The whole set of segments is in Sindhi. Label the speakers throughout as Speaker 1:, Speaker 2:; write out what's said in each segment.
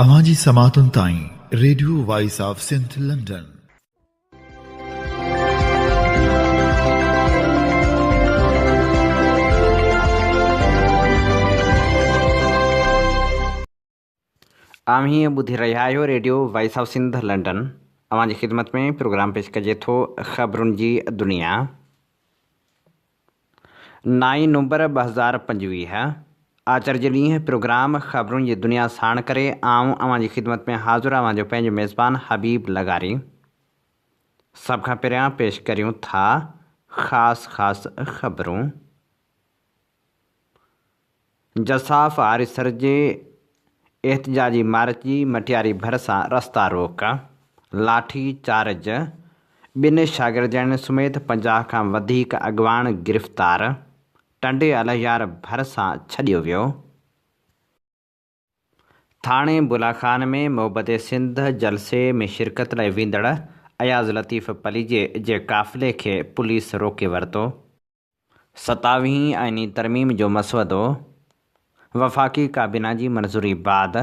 Speaker 1: اوهان جي سماعتن تائين radio voice of Sindh London.
Speaker 2: اوهين ٻڌي رهيا آهيو radio voice of Sindh London. اوهان جي خدمت ۾ پروگرام پيش ڪجي ٿو خبرن جي دنيا. نائين نومبر 2025 آچر جي ڏينهن پروگرام خبرن جي دنيا ساڻ ڪري آئون اوهان جي خدمت ۾ حاضر اوهان جو پنهنجو ميزبان حبيب لغاري. سڀ کان پهريان پيش ڪريون ٿا خاص خاص خبرون. جساف آريسر جي احتجاجي مارچ جي مٽياري ڀرسان رستا روڪ، لاٺي چارج، ٻن شاگردياڻين سميت 50 کان وڌيڪ اڳواڻ گرفتار، ٽنڊي الهيار ڀرسان ڇڏيو ويو. ٿاڻي بولاخان ۾ محبت سنڌ جلسي ۾ شرڪت لاء ويندڙ اياز لطيف پليجي جي قافلي کي پوليس روڪي ورتو. ستاويهين آئيني ترميم جو مسودو وفاقي ڪابينا جي منظوري بعد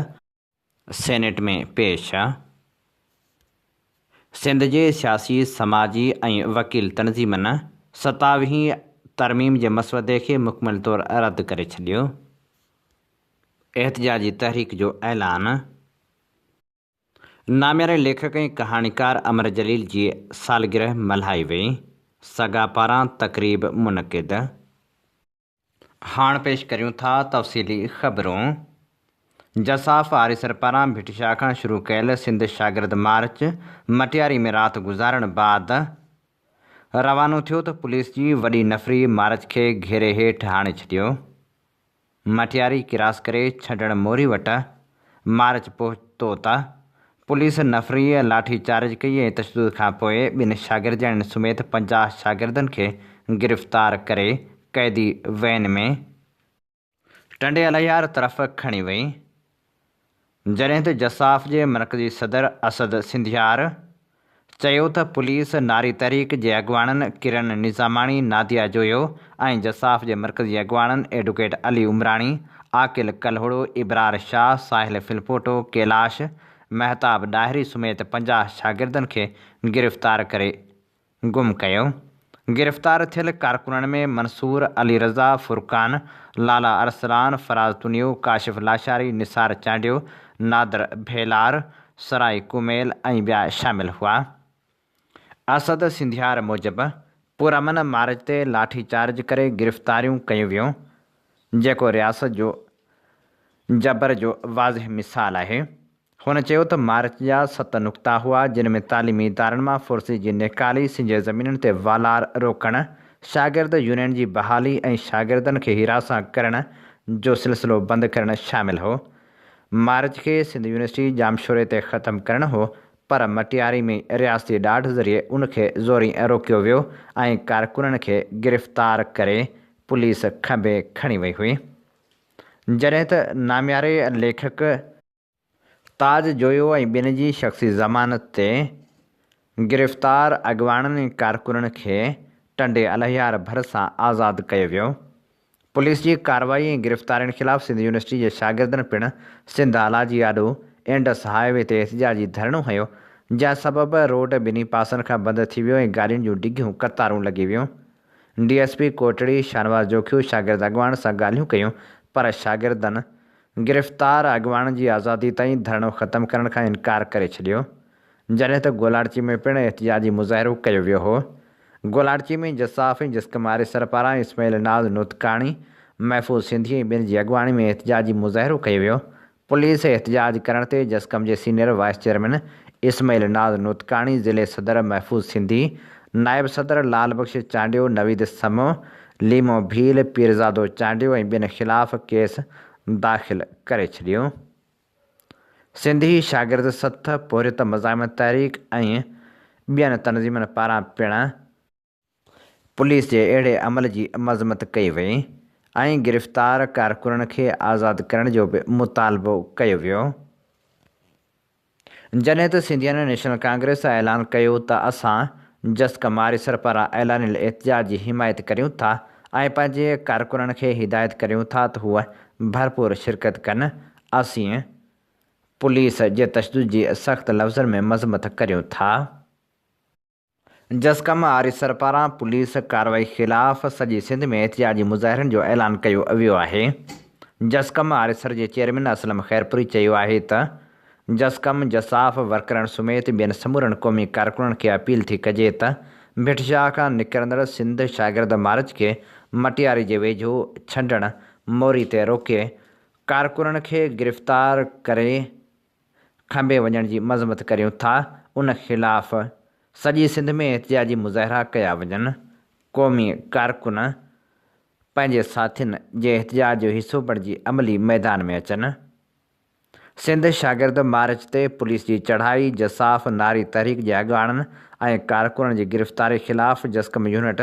Speaker 2: سينيٽ ۾ پيش. سنڌ جي سياسي، سماجي ۽ وڪيل تنظيمن ستاويهين ترميم جي مسودي کي مڪمل طور رد ڪري ڇڏيو. احتجاجي تحريڪ جو اعلان. نامياري ليکڪ ۽ ڪهاڻيڪار امر جليل جي سالگرهه ملهائي وئي، سگا پاران تقريب منعقد. هاڻ پيش ڪريون ٿا تفصيلي خبرون. جساف آريسر پاران ڀٽ شاهه کان شروع ڪيل سنڌ شاگرد مارچ مٽياري ۾ رات گذارڻ بعد روانو ٿيو ته پوليس جي وڏي نفري مارچ کي گهيري هيٺ آڻي ڇڏيو. مٽياري ڪراس ڪري ڇڏڻ موري وٽ مارچ پهتو ته پوليس نفريء لاٺي چارج ڪئي ۽ تشدد کان پوء ٻن شاگردياڻين سميت 50 شاگردن کي گرفتار ڪري قيدي وين ۾ ٽنڊي الهيار طرف کڻي وئي. جڏهن ته جساف جي مرڪزي صدر اسد سنڌيار چيو ته پوليس ناري تحريڪ جي اڳواڻن ڪرن نظاماڻي، ناديه جويو ۽ جساف جي مرڪزي اڳواڻن ايڊوڪيٽ علي عمراڻي، عاقل ڪلهوڙو، ابرار شاهه، ساحل ڦلپوٽو، ڪيلاش، مهتاب ڏاهري سميت 50 شاگردن کي گرفتار ڪري گم ڪيو. گرفتار ٿيل ڪارڪنن ۾ منصور، علي رضا، فرقان، لالا ارسلان، فراز تنيو، ڪاشف لاشاري، نثار چانڊيو، نادر ڀيلار، سرائي ڪميل ۽ ٻيا شامل هئا. اسد سنڌيار موجب، پرامن مارچ تي لاٺي چارج ڪري گرفتاريون ڪيون ويون، جيڪو رياست جو جبر جو واضح مثال آهي. هن چيو ته مارچ جا ست نقطا هئا، جن ۾ تعليمي ادارن مان فورسز جي نيڪالي، سنڌ جي زمينن تي والار روڪڻ، شاگرد يونين جي بحالي ۽ شاگردن کي هراسان ڪرڻ جو سلسلو بند ڪرڻ شامل هو. مارچ کي سنڌ يونيورسٽي ڄامشوري تي ختم ڪرڻ هو، پر مٽياري ۾ رياستي ڏاڍ ذريعي ان کي زوري روڪيو ويو ۽ ڪارڪنن کي گرفتار ڪري پوليس کنڀي کڻي وئي هئي. جڏهن ته نامياري ليکڪ تاج جويو ۽ ٻين جي شخصي ضمانت تي گرفتار اڳواڻن ۽ ڪارڪنن کي ٽنڊي الهيار ڀرسان آزاد ڪيو ويو. پوليس جي ڪارروائي ۽ گرفتارين خلاف سنڌ يونيورسٽي جي شاگردن پڻ سنڌ الاجي آڏو انڊس هاء وي تي احتجاجي ڌرڻو هنيو، جنهن سبب روڊ ٻنهي پاسن کان بند ٿي ويو ۽ گاڏين جون ڊگهيون قطارون لڳي ويون. D S P Kotri Shahnawaz Jokhio شاگرد اڳواڻ سان ڳالهيون ڪيون پر شاگردن گرفتار اڳواڻن جي آزادي تائين ڌرڻو ختم ڪرڻ کان انڪار ڪري ڇڏيو، جڏهن ته گولاڙچي ۾ پڻ احتجاجي مظاهرو ڪيو ويو هو. گولاڙچي ۾ جساف ۽ جسقم آريسر پاران اسماعيل ناز نوتڪاڻي، محفوظ سنڌي ۽ ٻين جي اڳواڻي ۾ احتجاجي مظاهرو ڪيو ويو. پوليس احتجاج ڪرڻ تي جسقم جي senior vice chairman Ismail Naz Notkani, ضلعي صدر محفوظ سنڌي، نائب صدر لال بخش چانڊيو، نويد سمون، ليمو ڀيل، پيرزادو چانڊيو ۽ ٻين خلاف ڪيس داخل ڪري ڇڏيو. سنڌي شاگرد سٿ، پورهيت مزاحمت تحريڪ ۽ ٻين تنظيمن پاران پڻ پوليس جي اهڙي عمل جي مذمت ڪئي وئي ۽ گرفتار ڪارڪنن کي آزاد ڪرڻ جو به مطالبو ڪيو ويو. جڏهن ته سنڌين نيشنل ڪانگريس اعلان ڪيو ته اسان جسقم آريسر پاران اعلانيل احتجاج جي حمايت ڪريون ٿا ۽ پنهنجي ڪارڪنن کي هدايت ڪريون ٿا ته هو ڀرپور شرڪت ڪن، اسين پوليس جي تشدد جي سخت لفظن ۾ مذمت ڪريون ٿا. جسقم آريسر پاران پوليس ڪارروائي خلاف سڄي سنڌ ۾ احتجاجي مظاهرن جو اعلان ڪيو ويو آهي. جسقم آريسر جي چيئرمين اسلم خيرپوري چيو آهي ته جسقم جساف ورڪرن سميت ٻين سمورن قومي ڪارڪنن کي اپيل ٿي ڪجي ته ڀٽ شاهه کان نڪرندڙ سنڌ شاگرد مارچ کي مٽياري جي ويجهو ڇنڊڻ موري تي روڪي ڪارڪنن کي گرفتار ڪري کنڀي وڃڻ جي مذمت ڪريون ٿا، ان خلاف سڄي سنڌ ۾ احتجاجي مظاهرا ڪيا وڃن، قومي ڪارڪن پنهنجي ساٿين جي احتجاج جو حصو بڻجي عملي ميدان ۾ اچن. سنڌ شاگرد مارچ تي پوليس جي چڙهائي، جساف ناري تحريڪ جي اڳواڻن ۽ ڪارڪنن جي گرفتاري خلاف جسقم يونٽ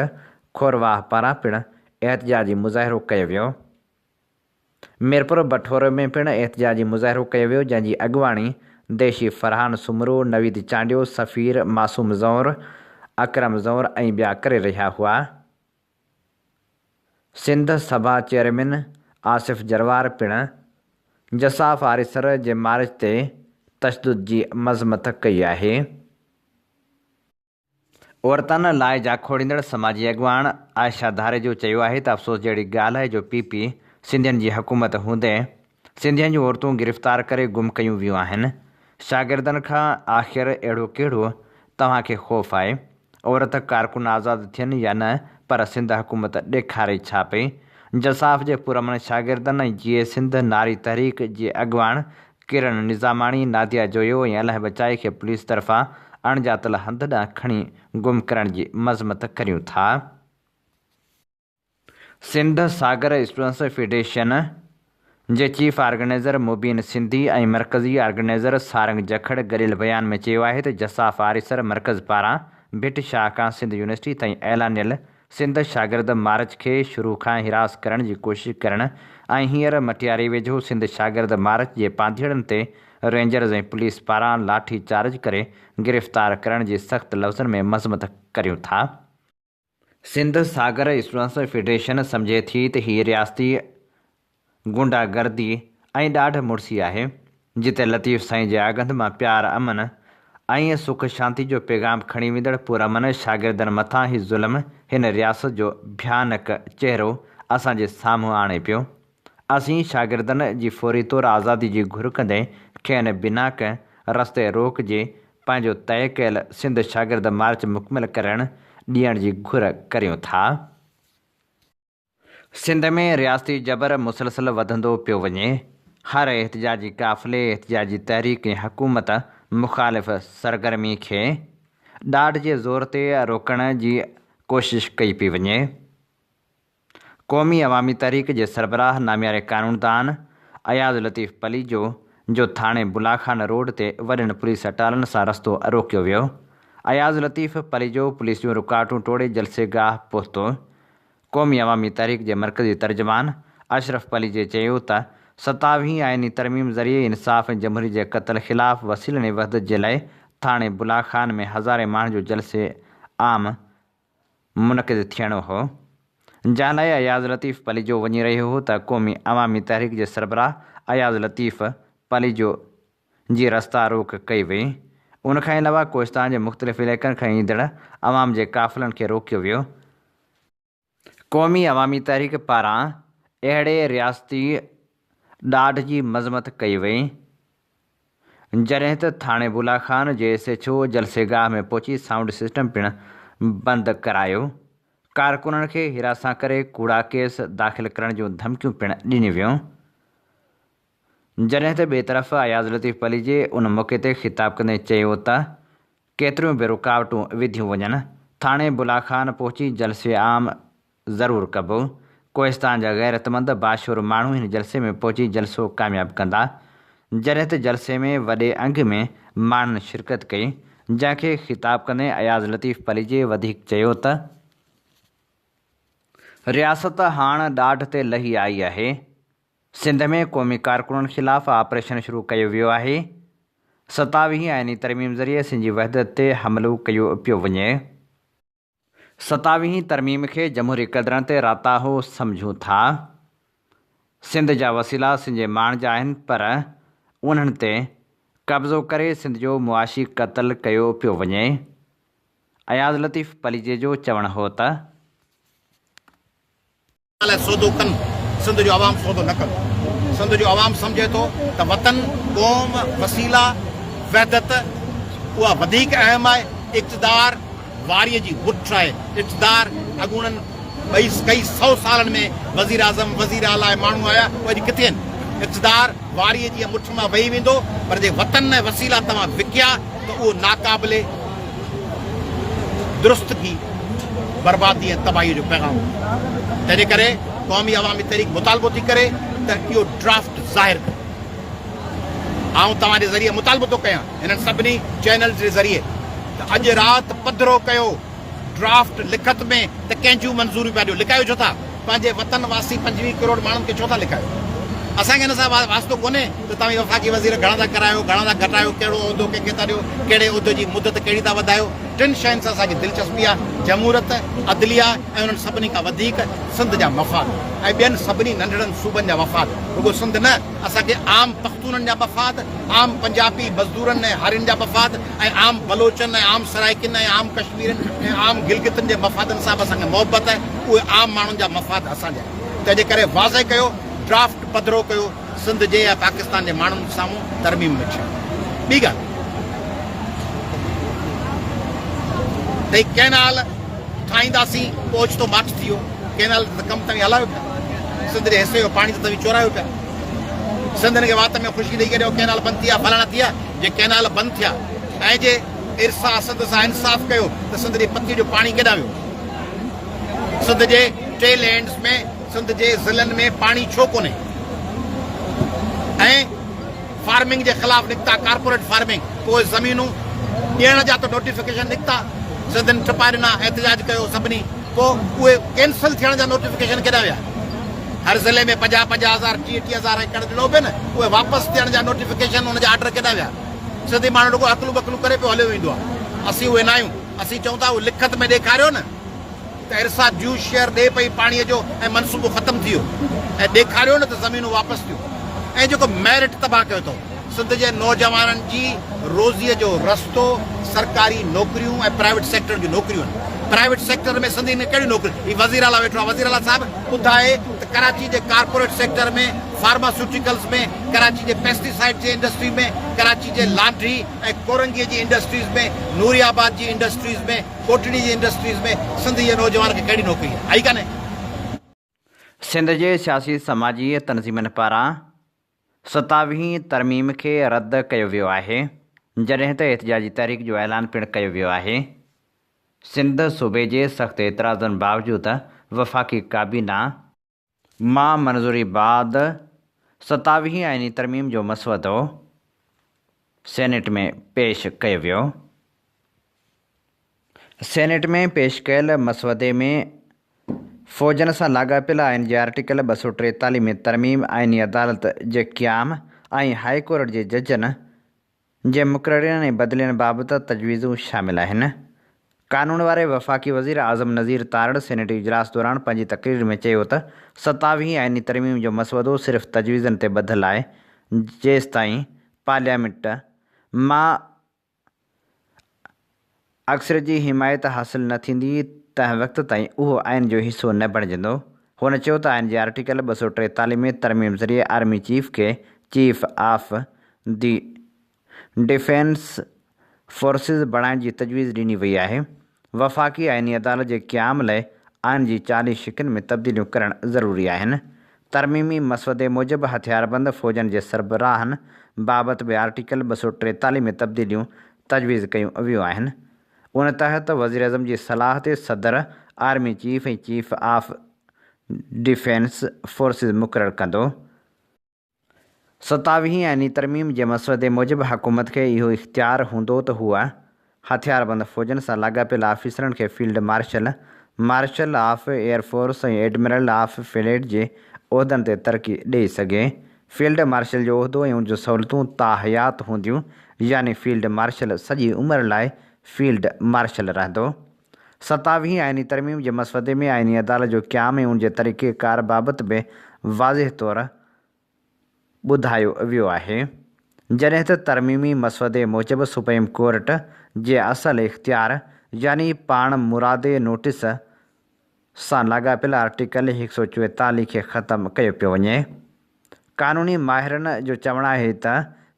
Speaker 2: کورواهه پاران پڻ احتجاجي مظاهرو ڪيو ويو. ميرپور بٺورو ۾ پڻ احتجاجي مظاهرو ڪيو ويو جنهن جي اڳواڻي ديشي فرحان سومرو، نويد چانڊيو، سفير معصوم زئور، اڪرم زئور ۽ ٻيا ڪري رهيا هئا. سنڌ سڀا چيئرمين آصف جروار پڻ جساف آريسر جي مارچ تي تشدد جي مذمت ڪئي آهي. عورتن لاء جاکوڙيندڙ سماجي اڳواڻ عائشه ڌاريجو چيو آهي ته افسوس جهڙي ڳالهه آهي جو پي پي سنڌين جي حڪومت هوندي سنڌين جون عورتون گرفتار ڪري گم ڪيون ويون آهن، شاگردن کان آخر اهڙو ڪهڙو توهان کي خوف آهي؟ عورت ڪارڪن آزاد ٿين يا نه پر سنڌ حڪومت ڏيکاري ڇا پئي؟ جساف جي پرامن شاگردن ۽ جيئي سنڌ ناري تحريڪ جي اڳواڻ ڪرڻ نظاماڻي، ناديه جويو ۽ الهه بچائي کي پوليس طرفان اڻڄاتل هنڌ ڏانهن کڻي گم ڪرڻ جي مذمت ڪريون ٿا. سنڌ ساگر اسٽوڊنٽس فيڊريشن جي چيف آرگنائيزر مبين سنڌي ۽ مرڪزي آرگنائيزر سارنگ جکڙ گڏيل بيان ۾ چيو آهي ته جساف آريسر مرڪز پاران ڀٽ شاهه کان سنڌ يونيورسٽي تائين اعلانيل سنڌ شاگرد مارچ کي شروع کان هراس ڪرڻ جي ڪوشش ڪرڻ ۽ هينئر مٽياري ويجهو سنڌ شاگرد مارچ جي پانڌيئڙن تي رينجرز ۽ پوليس پاران لاٺي چارج ڪري گرفتار ڪرڻ جي سخت لفظن ۾ مذمت ڪريون ٿا. سنڌ ساگر اسٽوڊنٽس فيڊريشن سمجهي ٿي ته هي رياستي غنڊا گردي ۽ ڏاڍ مڙسي آهي، جتي لطيف سائين جي آڳنڌ مان پيار، امن ۽ سک شانتي جو پيغام کڻي ويندڙ پرامن شاگردن مٿان هي ظلم هن رياست جو ڀيانڪ چهرو اسان جي سامهون آڻي پيو. اسين شاگردن جي فوري طور آزادي جي گهر ڪندي کين بنا ڪنهن رستي روڪ جي پنهنجو طئي ڪيل سنڌ شاگرد مارچ مڪمل ڪرڻ ڏيڻ جي گهر ڪريون ٿا. سنڌ ۾ رياستي جبر مسلسل وڌندو پيو وڃي، هر احتجاجي قافلي، احتجاجي تحريڪ ۽ حڪومت مخالف سرگرمي کي ڏاڍ جي زور تي روڪڻ جي ڪوشش ڪئي پئي وڃي. قومي عوامي تحريڪ جي سربراهه نامياري قانوندان اياز لطيف پليجو جو ٿاڻي بلاخان روڊ تي وڏن پوليس اٽالن سان رستو روڪيو ويو. اياز لطيف پليجو پوليس جون رڪاوٽون ٽوڙي جلسي گاهه پهتو. قومي عوامي تحريڪ جي مرڪزي ترجمان اشرف پليجي چيو ته ستاويهين آئيني ترميم ذريعي انصاف ۽ جمهوريت جي قتل خلاف وسيلن ۽ وحدت جي لاء ٿاڻي بلا خان ۾ هزارين ماڻهن جو جلسي عام منعقد ٿيڻو هو جنهن لاء اياز لطيف پليجو وڃي رهيو هو ته قومي عوامي تحريڪ جي سربراهه اياز لطيف پليجو جي رستا روڪ ڪئي وئي. ان کان علاوه ڪوهستان جي مختلف علائقن کان ايندڙ عوام جي قافلن کي روڪيو ويو. قومي عوامي تحريڪ پاران اهڙي رياستي ڏاڍ جي مذمت ڪئي وئي، جڏهن ته ٿاڻي بولا خان جي ايس ايڇ او جلسي گاهه ۾ پهچي سائونڊ سسٽم پڻ بند ڪرايو. ڪارڪنن کي هراسان ڪري ڪوڙا ڪيس داخل ڪرڻ جون ڌمڪيون پڻ ڏنيون ويون. جڏهن ته ٻئي طرف اياز لطيف پليجي ان موقعي تي خطاب ڪندي چيو ته ڪيتريون به رڪاوٽون وڌيون وڃن، ٿاڻي بلا خان پهچي جلسي عام ضرور ڪبو، ڪوهستان جا غيرتمند باشعور ماڻهو هن جلسي ۾ پهچي جلسو ڪامياب ڪندا، جڏهن ته جلسي ۾ وڏي انگ ۾ ماڻهن شرڪت ڪئي، جنهن کي خطاب ڪندي اياز لطيف پليجي وڌيڪ چيو ته رياست هاڻ ڏاڍ تي لهي آئي آهي. سنڌ ۾ قومي ڪارڪنن خلاف آپريشن شروع ڪيو ويو آهي، ستاويهين آئيني ترميم ذريعي سنڌ جي وحدت تي حملو ڪيو پيو وڃي. ستاويهين ترميم کي جمهوري قدرن تي راتاهو سمجهون ٿا، سنڌ جا وسيلا سنڌ جي ماڻهن جا آهن پر انهن تي قبضو ڪري سنڌ جو معاشي قتل ڪيو پيو وڃي. اياز لطيف پليجي جو چوڻ هو ته.
Speaker 3: لاء سودو ڪن، سنڌ جو عوام سودو نه ڪندو. سنڌ جو عوام سمجهي ٿو ته وطن، قوم، وسيلا، وحدت اها وڌيڪ اهم آهي، اقتدار واريء جي مٺ آهي، اقتدار اڳوڻن ٻئي ڪئي سئو سالن ۾ وزيراعظم، وزير اعليٰ ۽ ماڻهو آيا اهي اڄ ڪٿي آهن؟ اقتدار واريء جي مٺ مان وهي ويندو پر جي وطن ۽ وسيلا توهان وڪيا ته اهو ناقابل درستگي، بربادي ۽ تباهيء جو پيغام هوندو. تنهنجي ڪري قومي عوامي تحريڪ مطالبو ٿي ڪري ته اهو ڊرافٽ ظاهر ڪريو. آئون توهان جي ذريعي مطالبو ٿو ڪيان هنن سڀني چينلز جي ذريعي ته اڄ رات پڌرو ڪيو ڊرافٽ لکت ۾ ته ڪنهن جون منظوريون پيا ڏيو؟ لڪايو ڇو ٿا؟ پنهنجي وطن واسي 25 ڪروڙ ماڻهن کي ڇو ٿا لڪايو؟ اسان کي ان سان واسطو ڪونهي ته توهين وفاقي وزير گهڻا ٿا ڪرايو، گهڻا ٿا گهٽايو، ڪهڙو عهدو ڪنهن کي ٿا ڏيو، ڪهڙي عهدي جي مدت ڪهڙي ٿا وڌايو. ٽن شين سان اسان کي دلچسپي آهي، جمهوريت، عدليه ۽ انهن سڀني کان وڌيڪ سنڌ جا مفاد ۽ ٻين سڀني ننڍڙن صوبن جا مفاد. رڳو سنڌ نه، اسان کي عام پختونن جا مفاد، عام پنجابي مزدورن ۽ هارين جا مفاد ۽ عام بلوچن ۽ عام سرائيڪين ۽ عام ڪشميرين ۽ عام گلگتن جي مفادن سان به اسان کي محبت آهي، اهي عام ماڻهن جا مفاد اسان جا آهن. تنهن جي ڪري واضح ڪيو، ڊرافٽ پڌرو ڪيو، سنڌ جي ۽ پاڪستان جي ماڻهن سامهون ترميم ۾ ڇهه. ٻي ڳالهه ته هي ڪئنال ٺاهينداسين پوء اوچتو ماٺ ٿي ويو، ڪئنال تي ته ڪم توهين هلايو پيا، سنڌ جي حصي جو پاڻي ته توهين چورايو پيا. سنڌين کي وات ۾ خوشي ڏئي ڪڍيو ڪئنال بند ٿيا فلاڻا ٿيا جي ڪئنال بند ٿيا ۽ جي ارسا سنڌ سان انصاف ڪيو ته سنڌ جي پتي جو پاڻي ڪيڏانهن ويو؟ سنڌ جي ٽيل اينڊز ۾ سنڌ جي ضلعن ۾ پاڻي ڇو ڪونهي ۽ فارمنگ جي خلاف نڪتا ڪارپوريٽ فارمنگ پوء زمينون ڏيڻ جا ته نوٽيفڪيشن نڪتا سنڌين ٽپا ڏنا احتجاج ڪيو سڀني پوء اهي ڪينسل ٿيڻ جا نوٽيفڪيشن ڪيڏانهن ويا؟ هر ضلعي ۾ 50 50 هزار 30 30 هزار ايڪڙ ڏنو پيو نه اهي واپس ٿيڻ جا نوٽيفڪيشن ان جا آرڊر ڪيڏانهن ويا؟ سنڌي ماڻهو رڳو هڪلون ٻڪلون ڪري پيو هليو ويندو آهي اسين اهي ناهيون اسين چئون ٿا اهو لکت ۾ ڏيکاريو نه ته ارسا ڊيو شيئر ڏي پئي پاڻي جو ۽ منصوبو ختم ٿي ويو ۽ ڏيکاريو نه ته زمينون واپس ٿيون ۽ جيڪو ميرٽ تباهه ڪيو اٿئو سنڌ جي نوجوانن جي روزيء جو رستو سرڪاري نوڪريون ۽ پرائيويٽ سيڪٽر جون نوڪريون آهن. پرائيويٽ سيڪٽر ۾ سنڌين کي ڪهڙيون نوڪريون؟ هي وزير اعليٰ ويٺو آهي، وزير اعليٰ صاحب ٻڌائي ته ڪراچي جي ڪارپوريٽ سيڪٽر ۾، فارماسيوٽيڪلز ۾، ڪراچي جي پيسٽيسائيڊ جي انڊسٽري ۾، ڪراچي جي لانڍي ۽ ڪورنگي جي انڊسٽريز ۾، نوري آباد جي انڊسٽريز ۾، ڪوٽڙي جي انڊسٽريز ۾ سنڌ جي نوجوان کي ڪهڙي نوڪري آهي؟ آئي ڪانهي.
Speaker 2: سنڌ جي سياسي سماجي تنظيمن پاران ستاويهين ترميم کي رد ڪيو ويو آهي، جڏهن ته احتجاجي تحريڪ جو اعلان پڻ ڪيو ويو آهي. سنڌ صوبي جي سخت اعتراضن باوجود وفاقي ڪابينا مان منظوري بعد ستاويهين آئيني ترميم جو مسودو سينيٽ ۾ پيش ڪيو ويو. سينيٽ ۾ پيش ڪيل مسودي ۾ فوجن سان لاڳاپيل آئين جي آرٽيڪل 243 ۾ ترميم، آئيني عدالت جي قيام ۽ هائي ڪورٽ جي ججن جي مقررين ۽ بدلين بابت تجويزون شامل آهن. قانون واري وفاقي وزير اعظم نذير تارڙ سينيٽ اجلاس دوران پنهنجي تقرير ۾ چيو ته ستاويهين آئيني ترميم جو مسودو صرف تجويزن تي ٻڌل آهي جيستائين پارليامينٽ مان اڪثريت جي حمايت حاصل نه ٿيندي تنهن وقت تائين اهو آئين جو حصو نه بڻجندو. هن چيو ته آئين جي آرٽيڪل 243 ۾ ترميم ذريعي آرمي چيف کي chief of the defence forces بڻائڻ جي تجويز ڏني وئي آهي. وفاقي آئيني عدالت جي قيام لئه آئين جي 40 شقن ۾ تبديليون ڪرڻ ضروري آهن. ترميمي مسودي موجب هٿياربند فوجن جي سربراهن بابت به آرٽيڪل 243 ۾ تبديليون تجويز ڪيون ويون آهن. ان تحت وزيراعظم جي صلاح تي صدر army chief ۽ chief of defence forces مقرر ڪندو. ستاويهين آئيني ترميم جي مسودي موجب حڪومت کي اهو اختيار هوندو ته هوء هٿياربند فوجن سان لاڳاپيل آفيسرن کي field marshal, marshal of air force ۽ admiral of fleet جي عهدن تي ترقي ڏئي سگهي. فيلڊ مارشل جو عهدو ۽ ان جون سهولتون تاحيات هونديون، يعني فيلڊ مارشل سڄي عمر لاء فيلڊ مارشل رهندو. ستاويهين آئيني ترميم جي مسودي ۾ آئيني عدالت جو قيام ۽ ان جي طريقيڪار بابت به واضح طور ٻڌايو ويو آهي. جڏهن ته ترميمي مسودي موجب سپريم ڪورٽ جي اصل اختيار يعني پاڻ مرادي نوٽيس سان لاڳاپيل آرٽيڪل 144 کي ختم ڪيو پيو وڃي. قانوني ماهرن جو چوڻ آهي ته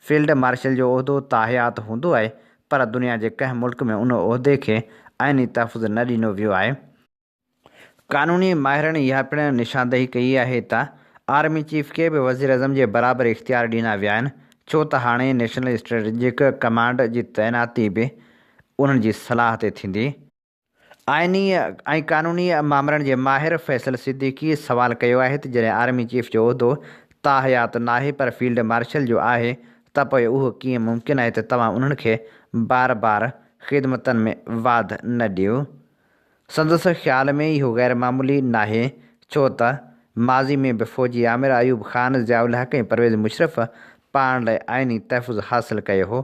Speaker 2: فيلڊ مارشل جو عهدو تاحيات هوندو آهي پر دنيا جي ڪنهن ملڪ ۾ ان عهدي کي آئيني تحفظ نه ڏنو ويو آهي. قانوني ماهرن اها پڻ نشاندهي ڪئي آهي ته آرمي چيف کي به وزيراعظم جي برابر اختيار ڏنا ويا آهن ڇو ته هاڻي نيشنل اسٽريٽجڪ ڪمانڊ جي تعيناتي به انهن جي صلاح تي ٿيندي. آئيني ۽ قانوني مامرن جي ماهر فيصل صديقي سوال ڪيو آهي ته جڏهن آرمي چيف جو عهدو تاحيات ناهي پر فيلڊ مارشل جو آهي ته پوء اهو ڪيئن ممڪن آهي ته توهان انهن کي بار بار خدمتن ۾ واڌ نه ڏيو. سندس خيال ۾ اهو غير معمولي ناهي، ڇو ته ماضي ۾ به فوجي آمر ايوب خان، ضياء الحق ۽ پرويز مشرف پاڻ لاء آئيني تحفظ حاصل ڪيو هو.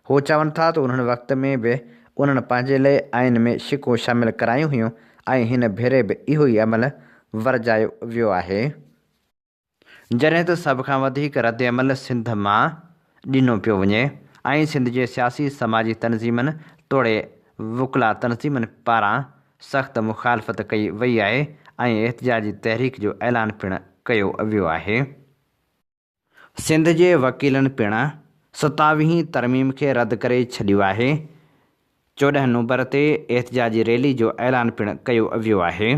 Speaker 2: هو چون ٿا ته انهن وقت ۾ به انهن پنهنجي لاء آئين ۾ شقون شامل ڪرايون هيون ۽ هن ڀيري به اهو ئي عمل ورجايو ويو آهي. جڏهن ته سڀ کان وڌيڪ ردعمل سنڌ مان ڏنو پيو وڃي ۽ سنڌ جي سياسي سماجي تنظيمن توڙي وڪلا تنظيمن پاران سخت مخالفت ڪئي وئي آهي ۽ احتجاجي تحريڪ جو اعلان پڻ ڪيو ويو آهي. سنڌ جي وڪيلن پڻ ستاويهين ترميم کي رد ڪري ڇڏيو آهي، 14 نومبر تي احتجاجي ريلي جو اعلان پڻ ڪيو ويو آهي.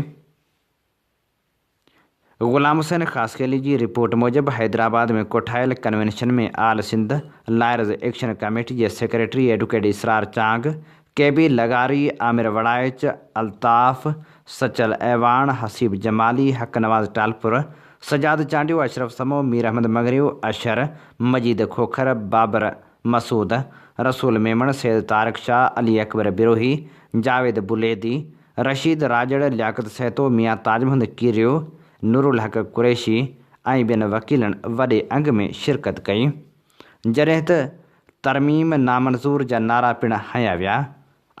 Speaker 2: غلام حسين خاصخيلي جي رپورٽ موجب حيدرآباد ۾ ڪوٺايل convention ۾ all Sindh lawyers action committee جي secretary advocate Israr Chang, K B لغاري، عامر وڙائچ، الطاف، سچل اعواڻ، حسيب جمالي، حق نواز ٽالپر، سجاد چانڊيو، اشرف سمو، مير احمد مڱريو، اشهر، مجيد کوکر، بابر مسعود، رسول ميمڻ، سيد طارق شاهه، علي اڪبر بروهي، جاويد بليدي، رشيد راڄڙ، لياقت سهتو، ميان تاج محمد ڪيريو، نورالحق قريشي ۽ ٻين وڪيلن وڏي انگ ۾ شرڪت ڪئي. جڏهن ته ترميم نامنظور جا نعرا پڻ هنيا ويا.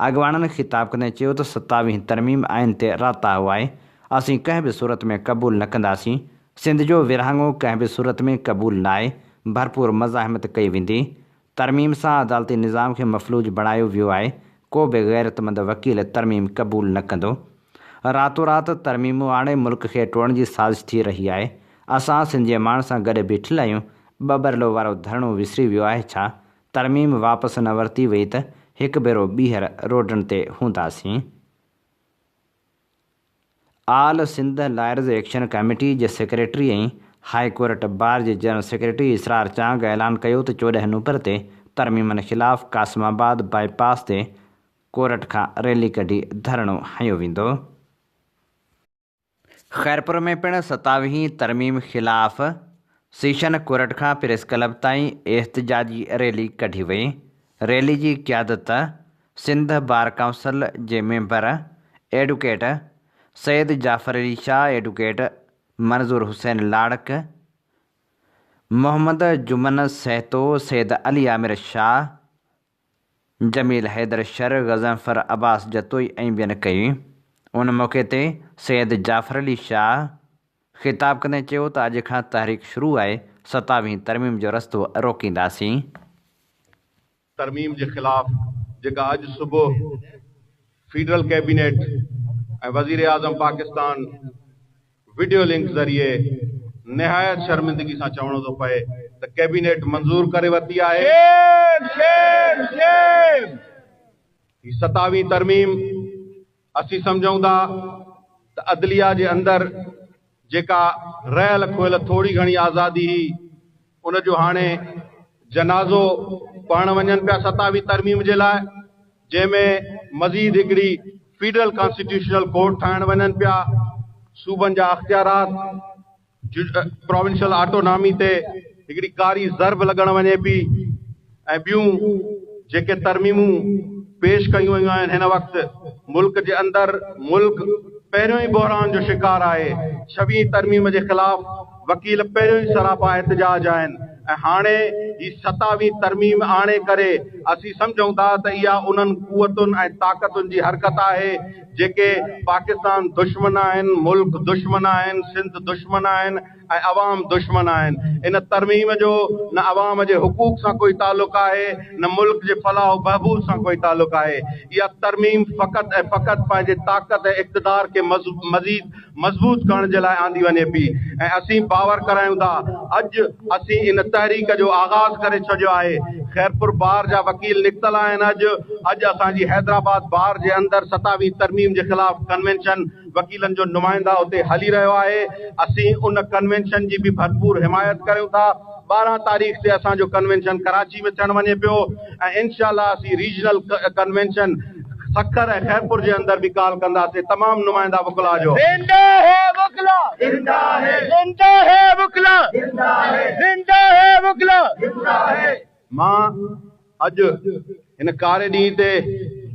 Speaker 2: اڳواڻن خطاب ڪندي چيو ته ستاويهين ترميم آئين تي راتاهو آهي، اسين ڪنهن به صورت ۾ قبول نه ڪنداسين، سنڌ جو ورهاڱو ڪنهن به صورت ۾ قبول ناهي، ڀرپور مزاحمت ڪئي ويندي. ترميم سان عدالتي نظام کي مفلوج بڻايو ويو آهي، ڪو به غيرتمند وڪيل ترميم قبول نه ڪندو. راتو رات ترميمون آڻي ملڪ کي ٽوڙڻ جي سازش ٿي رهي آهي، اسان سنڌ جي ماڻهن سان گڏ بيٺل آهيون، ٻٻرلو وارو ڌرڻو وسري ويو آهي ڇا؟ ترميم واپس نه ورتي وئي ته هڪ ڀيرو ٻيهر روڊن تي هونداسين. All Sindh lawyers action committee جي سيڪريٽري ۽ هاء ڪورٽ بار جي جنرل سيڪريٽري اسرار چانگ اعلان ڪيو ته 14 نومبر تي ترميمن خلاف قاسم آباد باء پاس تي ڪورٽ کان ريلي ڪڍي ڌرڻو هنيو ويندو. خيرپور ۾ پڻ ستاويهين ترميم خلاف سيشن ڪورٽ کان پريس ڪلب تائين احتجاجي ريلي ڪڍي وئي. ريلي جي قيادت سنڌ بار ڪائونسل جي member advocate Syed Jafar Ali Shah, advocate Manzoor Hussain Larik, Muhammad Juman Sahito, Syed Ali Amir Shah, Jamil Haider Shar, Ghazanfar Abbas Jatoi ۽ ٻين ڪئي. ان موقعي تي سيد جعفر علي شاهه خطاب ڪندي چيو ته اڄ کان تحريڪ شروع آهي، ستاويهين ترميم جو رستو روڪينداسين.
Speaker 4: ترميم جي خلاف جيڪا اڄ صبح فيڊرل ڪيبينيٽ ۽ وزيراعظم پاڪستان وڊيو لنڪ ذريعي نهايت شرمندگي سان چوڻو ٿو پئي ته ڪيبينيٽ منظور ڪري ورتي آهي. هي ستاويهين ترميم اسين سمجهون ٿا ته عدليه جي اندر جيڪا رهيل کويل ٿوري گهڻي آزادي هئي ان جو هاڻي جنازو پڙهڻ وڃن پيا ستاويهين ترميم جي لاء جنهن ۾ مزيد هڪڙي فيڊرل ڪانسٽيٽيوشنل ڪورٽ ٺاهڻ وڃن پيا صوبن جا اختيارات پراونشل آٽونامي تي هڪڙي ڪاري ضرب لڳڻ وڃي پئي ۽ ٻيون جيڪي ترميمون پيش ڪيون ويون آهن هن وقت ملڪ جي اندر ملڪ پهريون ئي بحران جو شڪار آهي ڇويهين ترميم جي خلاف وڪيل پهريون ئي سراپا احتجاج آهن ۽ هاڻي هي ستاويهين ترميم آڻي ڪري اسين سمجهون ٿا ته اها انهن قوتن ۽ طاقتن جي حرڪت آهي جيڪي پاڪستان دشمن آهن، ملڪ دشمن آهن، سنڌ دشمن آهن ۽ عوام دشمن آهن. ان ترميم جو نه عوام جي حقوق سان ڪوئي تعلق آهي نه ملڪ جي فلاح و بهبود سان ڪوئي تعلق آهي. اها ترميم فقط ۽ فقط پنهنجي طاقت ۽ اقتدار کي مزيد مضبوط ڪرڻ جي لاء آندي وڃي پئي ۽ اسين باور ڪرايون ٿا اڄ اسين ان تحريڪ جو آغاز ڪري ڇڏيو آهي. خيرپور بار جا وڪيل نڪتل آهن اڄ اڄ اسان جي حيدرآباد بار جي اندر ستاويهين ترميم جي خلاف ڪنوينشن وڪيلن جو نمائنده اتي هلي رهيو آهي، اسين ان ڪنوينشن جي به ڀرپور حمايت ڪريون ٿا، 12 تاريخ تي اسان جو ڪنوينشن ڪراچي ۾ ٿيڻ وڃي پيو ۽ انشاء الله اسين ريجنل ڪنوينشن سکر ۽ خيرپور جي اندر به ڪال ڪنداسين، تمام نمائنده وڪلاء جو.
Speaker 5: زنده هي وڪلا زنده هي زنده هي وڪلا زنده هي زنده هي وڪلا زنده هي.
Speaker 4: مان اڄ هن ڪاري ڏينهن تي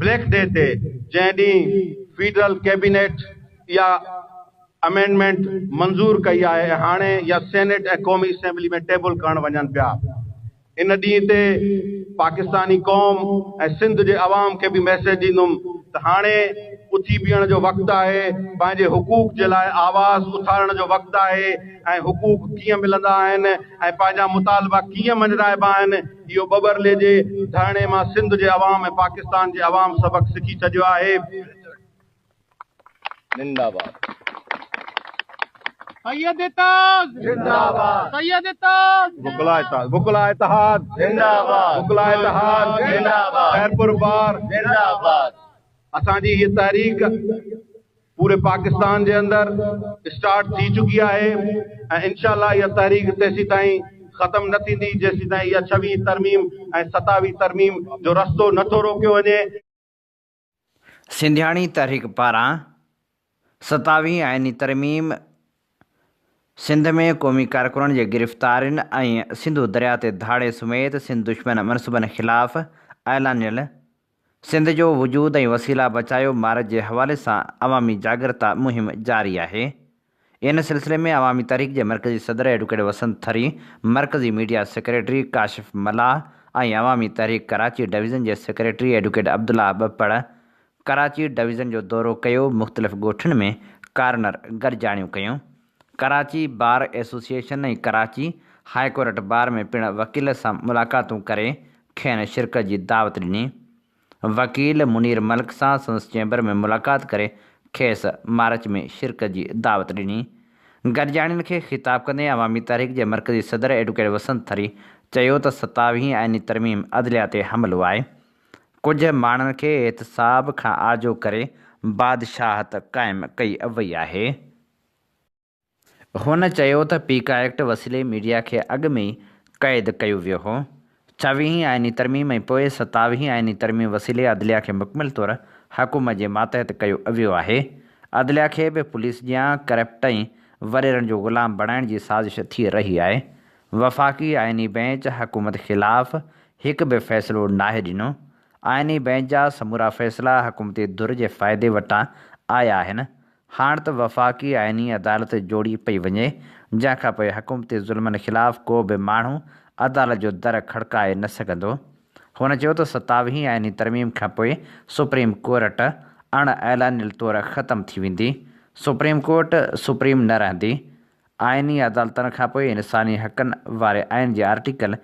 Speaker 4: بليڪ ڊي تي جنهن ڏينهن فيڊرل ڪيبينيٽ اها امينڊمينٽ منظور ڪئي آهي ۽ هاڻي اها سينيٽ ۽ قومي اسيمبلي ۾ ٽيبل ڪرڻ وڃن پيا ان ڏينهن تي پاڪستاني قوم ۽ سنڌ جي عوام کي به ميسيج ڏيندم ته هاڻي اٿي بيهڻ جو وقت آهي پنهنجي حقوق جي لاء آواز اٿارڻ جو وقت آهي ۽ حقوق ڪيئن ملندا آهن ۽ پنهنجا مطالبا ڪيئن مڃرائبا آهن، اهو ٻٻرلي جي ڌرڻي مان سنڌ جي عوام ۽ پاڪستان جي عوام سبق سکي ڇڏيو آهي.
Speaker 5: سيد اتحاد زنده باد سيد اتحاد
Speaker 4: وڪلا اتحاد وڪلا اتحاد
Speaker 5: زنده باد
Speaker 4: وڪلا اتحاد
Speaker 5: زنده باد
Speaker 4: خيرپور بار
Speaker 5: زنده باد.
Speaker 4: اسان جي هيء تحريڪ پوري پاڪستان جي اندر اسٽارٽ ٿي چڪي آهي ۽ انشاء الله اها تحريڪ تيسيتائين ختم نه ٿيندي جيسيتائين اها ڇويهين ترميم ۽ ستاويهين ترميم جو رستو نه ٿو روڪيو وڃي.
Speaker 2: سنڌياڻي تحريڪ پاران ستاويهين آئيني ترميم سنڌ ۾ قومي ڪارڪنن جي گرفتارين ۽ سنڌو درياء تي ڌاڙي سميت سنڌ دشمن منصوبن خلاف اعلانيل سنڌ جو وجود ۽ وسيلا بچايو مارچ جي حوالي سان عوامي جاڳرتا مهم جاري آهي. ان سلسلي ۾ عوامي تحريڪ جي مرڪزي صدر ايڊوڪيٽ وسنت ٿري، مرڪزي media secretary Kashif Mallah ۽ Awami Tehreek Karachi division جي secretary advocate Abdullah Bapar Karachi division جو دورو ڪيو مختلف ڳوٺن ۾ ڪارنر گڏجاڻيون ڪيون. Karachi bar association ۽ Karachi high court bar ۾ پڻ وڪيل سان ملاقاتون ڪري کين شرڪت جي دعوت ڏني. وڪيل منير ملڪ سان سندس چيمبر ۾ ملاقات ڪري کيس مارچ ۾ شرڪت جي دعوت ڏني. گڏجاڻين کي خطاب ڪندي عوامي تحريڪ جي مرڪزي صدر ايڊوڪيٽ وسنت ٿري چيو ته ستاويهين آئيني ترميم عدليه تي حملو آهي. ڪجهه ماڻهن کي احتساب کان آجو ڪري بادشاهت قائم ڪئي وئي آهي. هن چيو ته پيڪا ايڪٽ وسيلي ميڊيا کي اڳ ۾ ئي قيد ڪيو ويو هو، ڇويهين آئيني ترميم ۽ پوء ستاويهين آئيني ترميم وسيلي عدليه کي مڪمل طور حڪومت جي ماتحت ڪيو ويو آهي، عدليه کي به پوليس جيان ڪرپٽ ۽ وڏيرن جو غلام بڻائڻ جي سازش ٿي رهي آهي، وفاقي آئيني بئنچ حڪومت خلاف هڪ به فيصلو ناهي ڏنو، آئيني بئنچ جا سمورا فيصلا حڪومتي ڌر جي فائدي وٽان آيا آهن، هاڻ ته وفاقي آئيني عدالت جوڙي پئي وڃي، جنهن کان پوء حڪومتي ظلمن خلاف ڪو به ماڻهو عدالت جو در کڙڪائي نه سگهندو. هن چيو ته ستاويهين آئيني ترميم کان پوء سپريم ڪورٽ اڻ اعلانيل طور ختم ٿي ويندي، سپريم ڪورٽ سپريم نه رهندي، آئيني عدالتن کان پوء انساني حقن واري آئين جي آرٽيڪل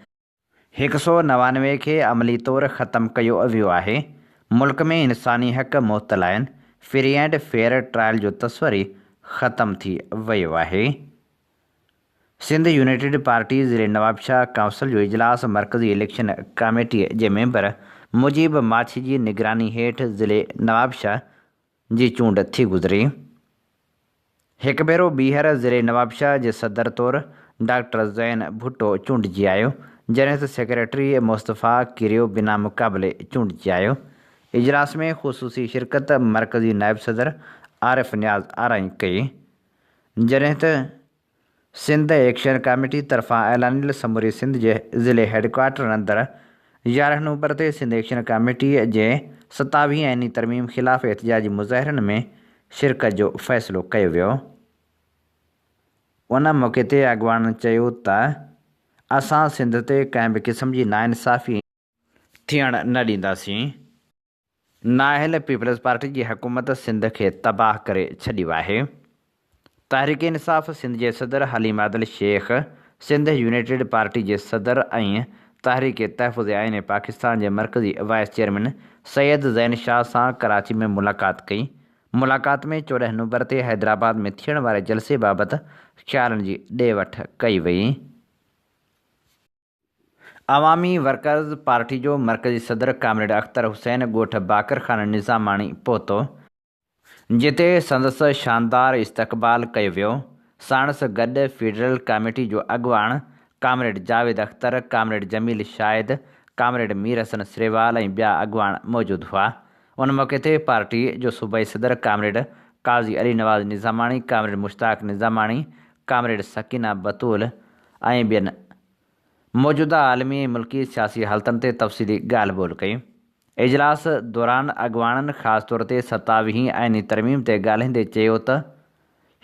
Speaker 2: 199 کي عملي طور ختم ڪيو ويو آهي، ملڪ ۾ انساني حق معطل آهن، فري اينڊ فيئر ٽرائل جو تصور ئي ختم ٿي ويو آهي. سنڌ يونائيٽيڊ پارٽي ضلعي نوابشاهه ڪائونسل جو اجلاس مرڪزي اليڪشن ڪاميٽي جي ميمبر مجيب ماڇي جي نگراني هيٺ ضلعي نوابشاهه جي چونڊ ٿي گذري. هڪ ڀيرو ٻيهر ضلعي نوابشاهه جي صدر طور ڊاڪٽر زين ڀٽو چونڊجي آيو، جڏهن ته سيڪريٽري مصطفيٰ ڪيريو بنا مقابلي چونڊجي آيو. اجلاس ۾ خصوصي شرڪت مرڪزي نائب صدر عارف نياز آرائين ڪئي، جڏهن ته سنڌ ايڪشن ڪاميٽي طرفان اعلانيل سموري سنڌ جي ضلعي هيڊڪوارٽرن اندر 11 نومبر تي سنڌ ايڪشن ڪاميٽي جي ستاويهين آئيني ترميم خلاف احتجاجي مظاهرن ۾ شرڪت جو فيصلو ڪيو ويو. ان موقعي تي اڳواڻن چيو ته. اسان سنڌ تي ڪنهن به قسم جي ناانصافي ٿيڻ نه ڏينداسين. نااهل پيپلز پارٽي جي حڪومت سنڌ کي تباهه ڪري ڇڏيو آهي. تحريڪ انصاف سنڌ جي صدر حليم عادل شيخ، سنڌ يونائيٽيڊ پارٽي جي صدر ۽ تحريڪ تحفظ آئين پاڪستان جي مرڪزي وائيس چيئرمين سيد زين شاهه سان ڪراچي ۾ ملاقات ڪئي. ملاقات ۾ 14 نومبر تي حيدرآباد ۾ ٿيڻ واري جلسي بابت خيالن جي ڏي وٺ ڪئي وئي. عوامي ورڪرز پارٽي جو مرڪزي صدر ڪامريڊ اختر حسين ڳوٺ باقر خان نظاماڻي پهتو، جتي سندس شاندار استقبال ڪيو ويو، ساڻس گڏ فيڊرل ڪاميٽي جو اڳواڻ comrade Javed Akhtar, comrade Jamil Shahid, comrade Mir Hassan Sarwal ۽ ٻيا اڳواڻ موجود هئا. ان موقعي تي پارٽي جو صوبائي صدر comrade Qazi Ali Nawaz Nizamani, comrade Mushtaq Nizamani, comrade Sakina Batool ۽ ٻين موجوده عالمي ۽ ملڪي سياسي حالتن تي تفصيلي ڳالهه ٻولهه ڪئي. اجلاس دوران اڳواڻن خاص طور تي ستاويهين آئيني ترميم تي ڳالهائيندي چيو ته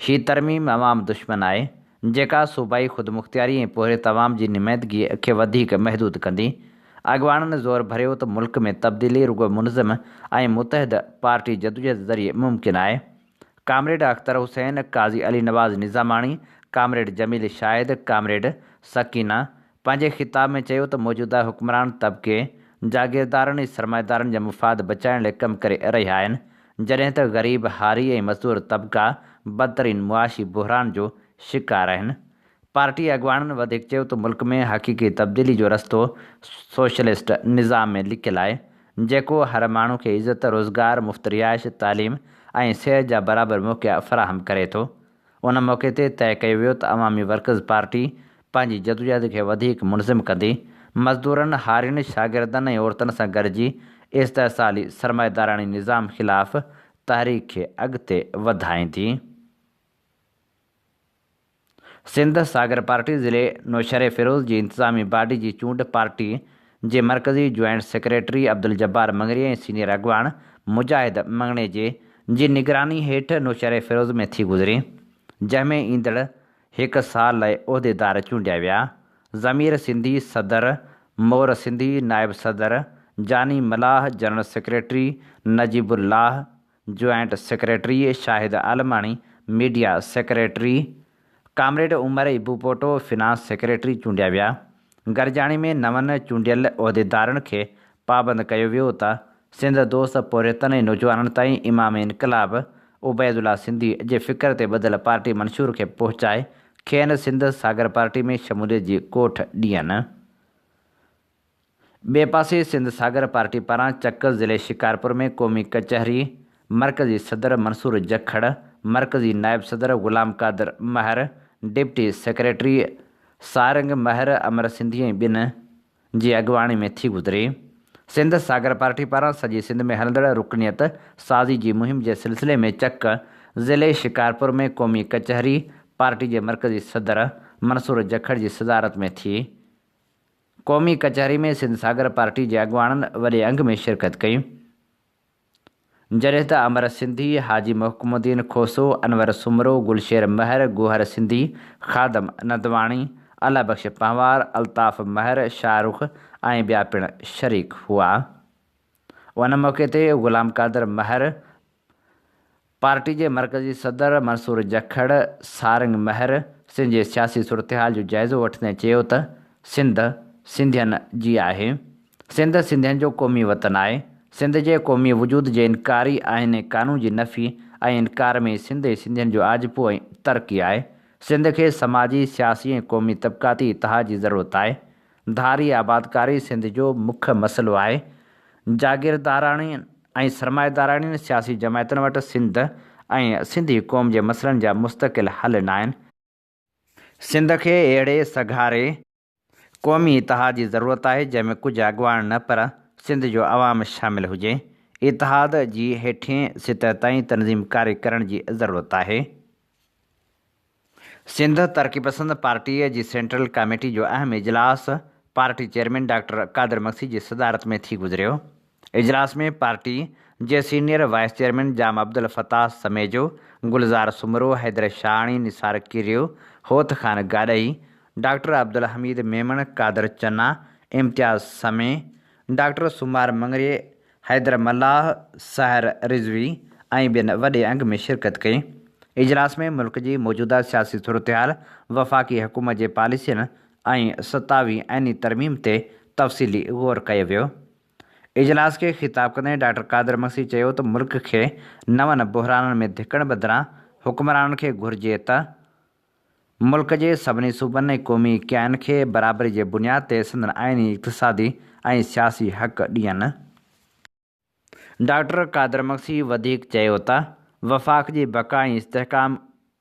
Speaker 2: هي ترميم عوام دشمن آهي، جيڪا صوبائي خودمختياري ۽ پورهيت عوام جي نمائندگي کي وڌيڪ محدود ڪندي. اڳواڻن زور ڀريو ته ملڪ ۾ تبديلي رڳو منظم ۽ متحد پارٽي جدوجهد ذريعي ممڪن آهي. Comrade Akhtar Hussain, Qazi Ali Nawaz Nizamani, comrade Jamil Shahid, comrade Sakina پنهنجي خطاب ۾ چيو ته موجوده حڪمران طبقي جاگيردارن ۽ سرمائيدارن جا مفاد بچائڻ لاء ڪم ڪري رهيا آهن جڏهن ته غريب، هاري ۽ مزدور طبقا بدترين معاشي بحران جو شڪار آهن. پارٽي اڳواڻن وڌيڪ چيو ته ملڪ ۾ حقيقي تبديلي جو رستو سوشلسٽ نظام ۾ لڪيل آهي، جيڪو هر ماڻهو کي عزت، روزگار، مفت رهائش، تعليم ۽ صحت جا برابر موقعا فراهم ڪري ٿو. ان موقعي تي طئي ڪيو ويو ته عوامي ورڪرز پارٽي پنهنجي جدوجهد کي وڌيڪ منظم ڪندي، مزدورن، هارين، شاگردن ۽ عورتن سان گڏجي استحصالي سرمائيداراڻي نظام خلاف تحريڪ کي اڳتي وڌائيندي. سنڌ ساگر پارٽي ضلعي نوشهريفيروز جي انتظامي باڊي جي چونڊ پارٽي جي مرڪزي joint secretary Abdul Jabbar Mangrio ۽ senior اڳواڻ مجاهد مڱڻيجي جي نگراني هيٺ نوشهريفيروز ۾ ٿي گذري جنهن ۾ ايندڙ هڪ سال لاء عهديدار چونڊيا ويا ضمير سنڌي صدر، مور سنڌي نائب صدر، Jani Mallah general secretary, Najeeb Ullah joint secretary Shahid Almani, media secretary, comrade Umar Ibupoto finance secretary چونڊيا ويا. گڏجاڻي ۾ نون چونڊيل عهديدارن کي پابند ڪيو ويو ته سنڌ دوست پورهيتن ۽ نوجوانن تائين امام انقلاب عبيدالله سنڌي جي فڪر تي ٻڌل پارٽي منشور کي پهچائي کين سنڌ ساگر پارٽي ۾ شموليت جي ڪوٺ ڏين. ٻئي پاسي سنڌ ساگر پارٽي پاران چڪ ضلعي شڪارپور ۾ قومي ڪچهري، مرڪزي صدر منصور جکڙ، مرڪزي نائب صدر غلام قادر مهر، ڊپٽي سيڪريٽري سارنگ مهر، امر سنڌي ۽ ٻين جي اڳواڻي ۾ ٿي گذري. سنڌ ساگر پارٽي پاران سڄي سنڌ ۾ هلندڙ رڪنيت سازي جي مهم جي سلسلي ۾ چڪ ضلعي شڪارپور ۾ قومي ڪچهري پارٽي جي مرڪزي صدر منصور جکڙ جي صدارت ۾ ٿي. قومي ڪچهري ۾ سنڌ ساگر پارٽي جي اڳواڻن وڏي انگ ۾ شرڪت ڪئي، جڏهن ته امر سنڌي، حاجي محڪم الدين کوسو، انور سومرو، گلشير مهر، گوهر سنڌي، خادم ندواڻي، الله بخش پنهوار، الطاف مهر، شاهه رخ ۽ ٻيا پڻ شريڪ هئا. ان موقعي تي غلام قادر مهر، پارٽي جي مرڪزي صدر منصور جکڙ، سارنگ مهر سنڌ جي سياسي صورتحال جو جائزو وٺندي چيو ته سنڌ سنڌين جي آهي. سنڌ سنڌين جو قومي وطن آهي. سنڌ جي قومي وجود جي انڪاري آئين ۽ قانون جي نفي ۽ انڪار ۾ ئي سنڌ ۽ سنڌين جو آجپو ۽ ترقي آهي. سنڌ کي سماجي، سياسي ۽ قومي طبقاتي اتحاد جي ضرورت آهي. ڌاري آبادڪاري سنڌ جو مک مسئلو آهي. جاگيرداراڻين ۽ سرمائيداراڻين سياسي جماعتن وٽ سنڌ ۽ سنڌي قوم جي مسئلن جا مستقل حل ناهن. سنڌ کي اهڙي سگهاري قومي اتحاد جي ضرورت آهي جنهن ۾ ڪجهه اڳواڻ نه پر سنڌ جو عوام شامل هجي. اتحاد جي هيٺين سطح تائين تنظيم ڪاري ڪرڻ جي ضرورت آهي. سنڌ ترقي پسند پارٽيء جي سينٽرل ڪاميٽي جو اهم اجلاس party chairman doctor Qadir Magsi جي صدارت ۾ ٿي گذريو. اجلاس ۾ پارٽي جي senior vice chairman Jam Abdul Fattah Samejo, Gulzar Soomro, Haider Shahani, Nisar Kerio, Hot Khan Gadhi, Doctor Abdul Hameed Memon, Qadir Channa, Imtiaz Sami, doctor Soomar Mangri, Haider Mallah, Sahar Rizvi ۽ ٻين وڏي انگ ۾ شرڪت ڪئي. اجلاس ۾ ملڪ جي موجوده سياسي صورتحال، وفاقي حڪومت جي پاليسين ۽ ستاويهين آئيني ترميم تي تفصيلي غور ڪيو ويو. اجلاس کي خطاب ڪندي ڊاڪٽر قادر مگسي چيو ته ملڪ کي نون بحرانن ۾ ڌڪڻ بدران حڪمرانن کي گهرجي ته ملڪ جي سڀني صوبن ۽ قومي اڪائين کي برابري جي بنياد تي سندن آئيني، اقتصادي ۽ سياسي حق ڏين. ڊاڪٽر قادر مگسي وڌيڪ چيو ته وفاق جي بقا ۽ استحڪام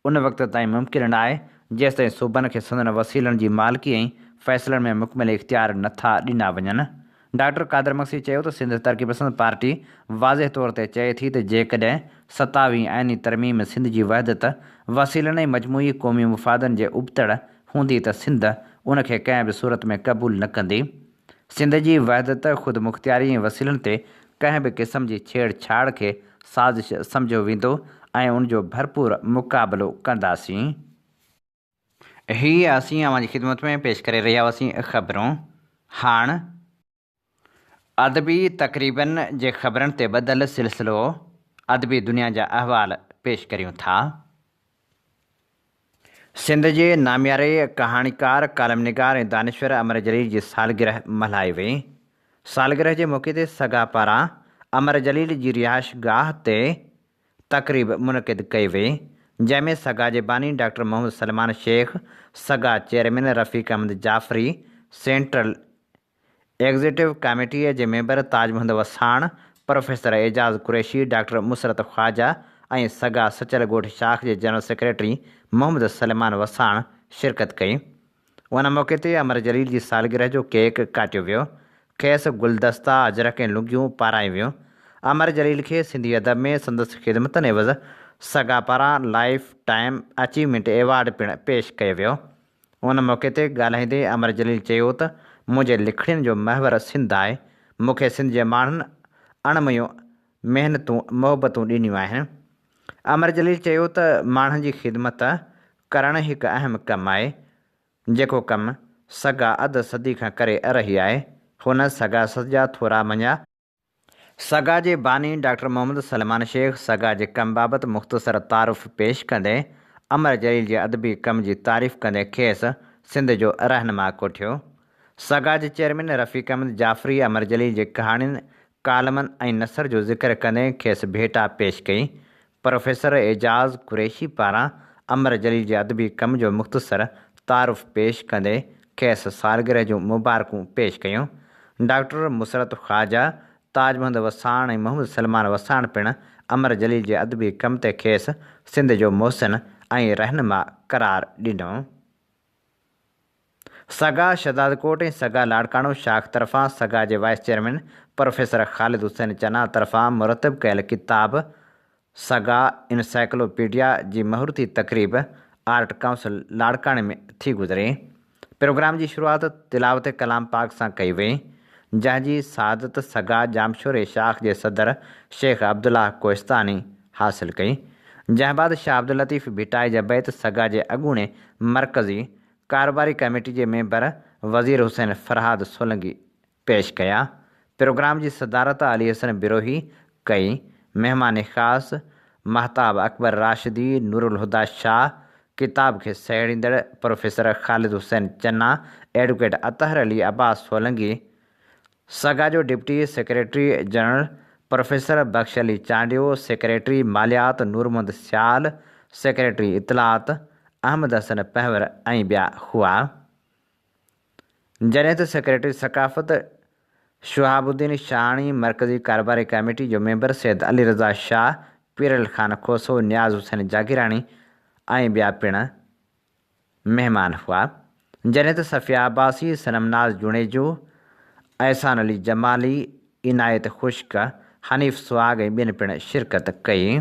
Speaker 2: ان وقت تائين ممڪن ناهي جيستائين صوبن کي سندن وسيلن جي مالڪي ۽ فيصلن ۾ مڪمل اختيار نه ٿا ڏنا وڃن. ڊاڪٽر قادر مگسي چيو ته سنڌ ترقي پسند پارٽي واضح طور تي چئي ٿي ته جيڪڏهن ستاويهين آئيني ترميم سنڌ جي وحدت، وسيلن ۽ مجموعي قومي مفادن جي ابتڙ هوندي ته سنڌ ان کي ڪنهن به صورت ۾ قبول نه ڪندي. سنڌ جي وحدت، خودمختياري ۽ وسيلن تي ڪنهن به قسم جي ڇيڙ ڇاڙ کي سازش سمجهيو ويندو ۽ ان جو ڀرپور مقابلو ڪنداسين. هي اسين اوهان جي خدمت ۾ پيش ڪري رهيا هئاسين خبرون. هاڻ ادبي تقريبن جي خبرن تي ٻڌل سلسلو ادبي دنيا جا احوال پيش ڪريون ٿا. سنڌ جي نامياري ڪهاڻيڪار، ڪالم نگار ۽ دانشور امر جليل جي سالگرهه ملهائي وئي. سالگرهه جي موقعي تي سگا پاران امر جليل جي رهائش گاهه تي تقريب منعقد ڪئي وئي، جنهن ۾ سگا جي باني ڊاڪٽر محمد سليمان شيخ، سگا chairman Rafiq Ahmed Jafri, central executive ڪاميٽيء جي member Taj Muhammad Wassan, professor Ejaz Qureshi, doctor Musarrat Khawaja ۽ سگا سچل ڳوٺ شاخ جي جنرل سيڪريٽري محمد سليمان وساڻ شرڪت ڪئي. ان موقعي تي امر جليل جي سالگرهه جو ڪيڪ ڪاٽيو ويو. کيس گلدستا، اجرڪ ۽ لنگيون پارايون ويون. امر جليل کي سنڌي ادب ۾ سندس خدمتن عيوض سگا پاران لائيف ٽائيم اچيومينٽ ايوارڊ پڻ پيش ڪيو ويو. ان موقعي تي ڳالهائيندي امر جليل چيو ته منهنجي لکڻين جو محور سنڌ آهي، مون کي سنڌ جي ماڻهن اڻ ميون محنتون، محبتون ڏنيون آهن. امر جليل چيو ته ماڻهن جي خدمت ڪرڻ هڪ اهم ڪم آهي، جيڪو ڪم سگا اڌ صدي کان ڪري رهي آهي. هن سگا جا ٿورا مڃيا. سگا جي باني ڊاڪٽر محمد سليمان شيخ سگا جي ڪم بابت مختصر تعارف پيش ڪندي امر جليل جي ادبي ڪم جي تعريف ڪندي کيس سنڌ جو رهنما ڪوٺيو. سگا جي چيئرمين رفيق احمد جعفري امر جليل جي ڪهاڻين، ڪالمن ۽ نثر جو ذڪر ڪندي کيس ڀيٽا پيش ڪئي. پروفيسر اعجاز قريشي پاران امر جليل جي ادبي ڪم جو مختصر تعارف پيش ڪندي کيس سالگرهه جون مبارڪون پيش ڪيون. ڊاڪٽر مسرت خواجه، تاج محمد وساڻ ۽ محمد سلمان وساڻ پڻ امر جليل جي ادبي ڪم تي کيس سنڌ جو محسن ۽ رهنما قرار ڏنو. سگا شهدادڪوٽ ۽ سگا لاڙڪاڻو شاخ طرفان سگا جي vice chairman professor Khalid Hussain Channa طرفان مرتب ڪيل ڪتاب سگا انسائيڪلوپيڊيا جي مهورتي تقريب آرٽ ڪائونسل لاڙڪاڻي ۾ ٿي گذري. پروگرام جي شروعات تلاوت ڪلام پاڪ سان ڪئي وئي، جنهن جي سعادت سگا ڄامشوري شاخ جي صدر شيخ عبدالله ڪوهستاني حاصل ڪئي، جنهن بعد شاهه عبداللطيف ڀٽائي جا بيت سگا جي اڳوڻي مرڪزي ڪاروباري ڪميٽي جي ميمبر وزير حسين فرهاد سولنگي پيش ڪيا. پروگرام جي صدارت علي حسن بروهي ڪئي. مهمان خاص مهتاب اڪبر راشدي، نورالهديٰ شاهه، ڪتاب کي سهيڙيندڙ پروفيسر خالد حسين چنا، ايڊوڪيٽ اطهر علي عباس سولنگي، سگا جو deputy secretary general professor Bakhsh Ali Chandio, secretary ماليات نور محمد سيال، سيڪريٽري اطلاعات احمد حسن پنهور ۽ ٻيا هئا. جڏهن ته سيڪريٽري ثقافت شهاب الدين شاهاڻي، مرڪزي ڪاروباري ڪاميٽي جو ميمبر سيد علي رضا شاهه، پيرل خان کوسو، نياز حسين جاگيراڻي ۽ ٻيا پڻ مهمان هئا، جڏهن ته صفيه عباسي، صنم ناز جوڻيجو، احسان علي جمالي، عنايت خشڪ، حنيف سهاڳ ۽ ٻين پڻ شرڪت ڪئي.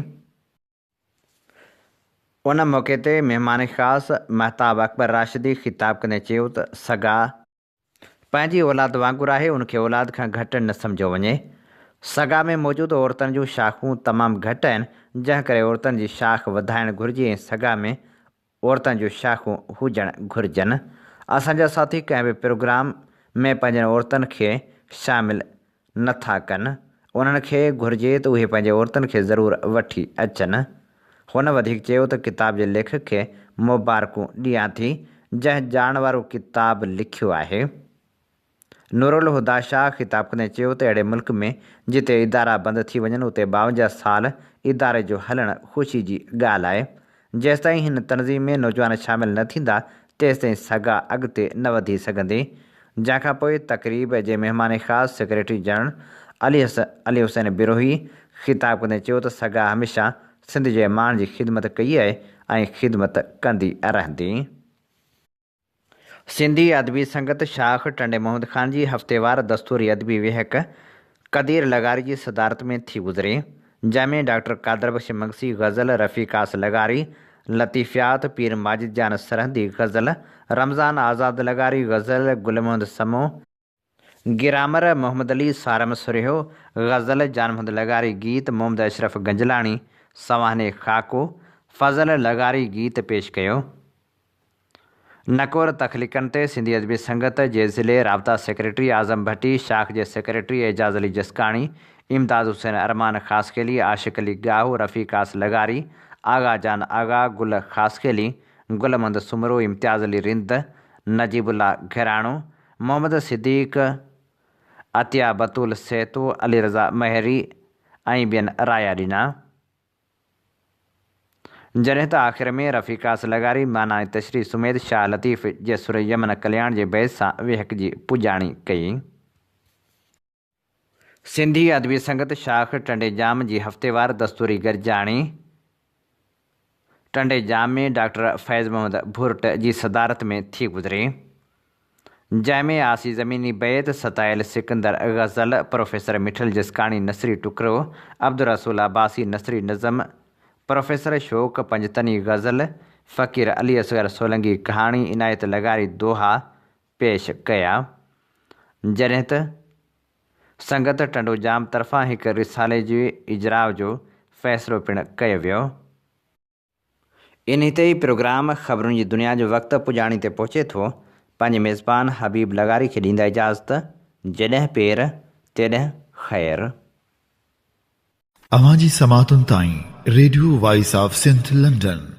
Speaker 2: ان موقعي تي مهمان خاص مهتاب اڪبر راشدي خطاب ڪندي چيو ته سگا، پنهنجي اولاد وانگر آهي، ان کي اولاد کان گهٽ نه سمجهيو وڃي. سگا ۾ موجود عورتن جون شاخون تمام گهٽ آهن، جنهن ڪري عورتن جي شاخ وڌائڻ گهرجي ۽ سگا ۾ عورتن جون شاخون هجڻ گهرجن. اسان جا ساٿي ڪنهن به پروگرام ۾ پنهنجن عورتن کي شامل نه ٿا ڪن، انهن کي گهرجي ته اهي پنهنجي عورتن کي ضرور وٺي اچن. هن وڌيڪ چيو ته ڪتاب جي ليکڪ کي مبارڪون ڏيان ٿي، جنهن ڄاڻ وارو ڪتاب لکيو آهي. نورالهديٰ شاهه خطاب ڪندي چيو ته اهڙي ملڪ ۾ جتي ادارا بند ٿي وڃن اتي 52 سال اداري جو هلڻ خوشي جي ڳالهه آهي. جيستائين هن تنظيم ۾ نوجوان شامل نه ٿيندا تيستائين سگا اڳتي نه وڌي سگهندي. جنهن کان پوء تقريب جي مهمان خاص سيڪريٽري جنرل علي حسين بروهي خطاب ڪندي چيو ته سگا هميشه سنڌ جي ماڻهن جي خدمت ڪئي آهي ۽ خدمت ڪندي رهندي. سنڌي ادبي سنگت شاخ ٽنڊي محمد خان جي هفتيوار دستوري ادبي ويهڪ قدير لغاري جي صدارت ۾ ٿي گذري، جنهن ۾ ڊاڪٽر قادر بخش مگسي غزل، رفيق آس لغاري لطيفيات، پير ماجد جان سرهندي غزل، رمضان آزاد لغاري غزل، گل محمد سمو، گرامر، محمد علي صارم سرهيو غزل، جان محمد لغاري گيت، محمد اشرف گنجلاڻي سوانح خاڪو، فضل لغاري گيت پيش ڪيو. نڪور تخليقن تي سنڌي ادبي سنگت جي ضلعي رابطا سيڪريٽري اعظم ڀٽي، شاخ جي سيڪريٽري اعجاز علي جسڪاڻي، امداد حسين ارمان خاصخيلي، عاشق علي ڳاهو، رفيق آس لغاري، آغا جان آغا، گل خاصخيلي، گل محمد سومرو، امتياز علي رند، نجيب الله گهراڻو، محمد صديق عطيه، بتول سهتو، علي رضا مهيري ۽ ٻين رايا ڏنا. جڏهن ته آخر ۾ رفيق آس لغاري معنيٰ ۽ تشريح سميت شاهه لطيف جي سر يمن ڪلياڻ جي بيت سان ويهڪ جي پڄاڻي ڪئي. سنڌي ادبي سنگت شاخ ٽنڊي ڄام جي هفتيوار دستوري گڏجاڻي ٽنڊي ڄام ۾ ڊاڪٽر فيض محمد ڀرٽ جي صدارت ۾ ٿي گذري. جنهن ۾ آسي زميني بيت، ستايل سڪندر غزل، پروفيسر مٺل جسڪاڻي نثري ٽڪرو، عبدالرسول عباسي نثري نظم، پروفيسر شوق پنجتني غزل، فقير علي اصغر سولنگي ڪهاڻي، عنايت لغاري دوها پيش ڪيا. جڏهن ته سنگت ٽنڊو ڄام طرفان هڪ رسالي جي اجراء جو فيصلو پڻ ڪيو ويو. انهي تي ئي پروگرام خبرن جي دنيا جو وقت پڄاڻي تي پهچي ٿو. پنهنجي ميزبان حبيب لغاري کي ڏيندا اجازت، جيڏهن پير تيڏهن خير.
Speaker 1: اوهان جي سماعتن تائين radio voice of Sindh London.